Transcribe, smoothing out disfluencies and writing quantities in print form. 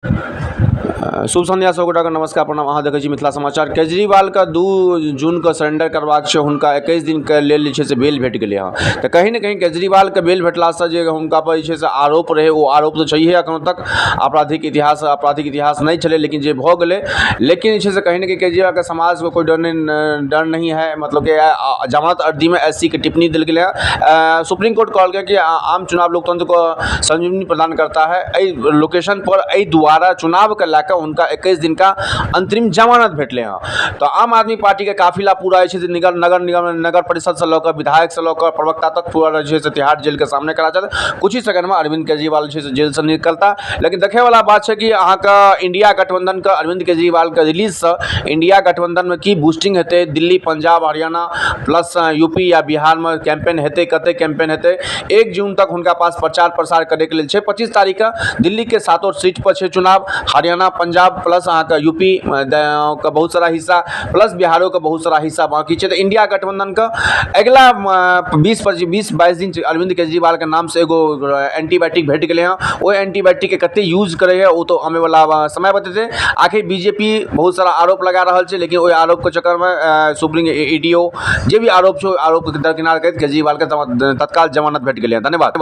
शुभ संध्या सब गोटाके नमस्कार, प्रणाम। अहाँ देखै छी मिथिला समाचार। केजरीवालके 2 जूनके सरेंडर करबाक छै। हुनका 21 दिनके लेल जे छै से बेल भेट गेलै हँ। तऽ कहीं ने कहीं केजरीवालके बेल भेटलासँ जे हुनका पर जे छै से आरोप रहै, ओ आरोप तऽ छैहे। एखनो तक आपराधिक इतिहास नहि छलै, लेकिन जे भऽ गेलै। लेकिन जे छै से कहीं ने कहीं केजरीवालके समाजको कोई डर नहीं, डर नहीं है। मतलब कि जमानत अर्जीमे एससीके टिप्पणी देल गेलै हँ। सुप्रीम कोर्ट कहलकै कि आम चुनाव लोकतंत्र को संजीवनी प्रदान करता है। एहि लोकेशन पर, एहि दुआरा चुनावके लए कऽ हुनका 21 दिनका अंतरिम जमानत भेटलै हँ। तऽ आम आदमी पार्टीके काफिला पूरा जे छै से निगम, नगर निगम, नगर परिषदसँ लऽ कऽ, विधायकसँ लऽ कऽ प्रवक्ता तक पूरा जे छै से तिहाड़ जेलके सामने खड़ा छथि। कुछ ही सेकंडमे अरविंद केजरीवाल जे छै से जेलसँ निकलता। लेकिन देखैवला बात छै कि अहाँके इंडिया गठबंधनके अरविंद केजरीवालके रिलीजसँ इंडिया गठबंधनमे की बूस्टिंग हेतै? दिल्ली, पंजाब, हरियाणा प्लस यूपी या बिहारमे कैंपेन हेतै? कते कैंपेन हेतै? 1 जून तक हुनका पास प्रचार प्रसार करैके लेल छै। 25 तारीखके दिल्लीके सातो सीट पर छै चुनाव। हरियाणा, पंजाब प्लस अहाँके यूपी के बहुत सारा हिस्सा प्लस बिहारोके बहुत सारा हिस्सा बाँकी छै। तऽ इंडिया गठबंधनके अगिला 20, 25, 20-22 दिन अरविंद केजरीवालके नामसँ एगो एंटीबायोटिक भेट गेलै हँ। ओहि एंटीबायोटिकके कते यूज करैए, ओ तऽ आबैवला समय बतेतै। आखिर बीजेपी बहुत सारा आरोप लगा रहल छै, लेकिन ओहि आरोपके चक्करमे सुप्रीम ईडीओ जे भी आरोप छै, ओहि आरोपके दरकिनार करैत केजरीवालके तत्काल जमानत भेट गेलै हँ। धन्यवाद।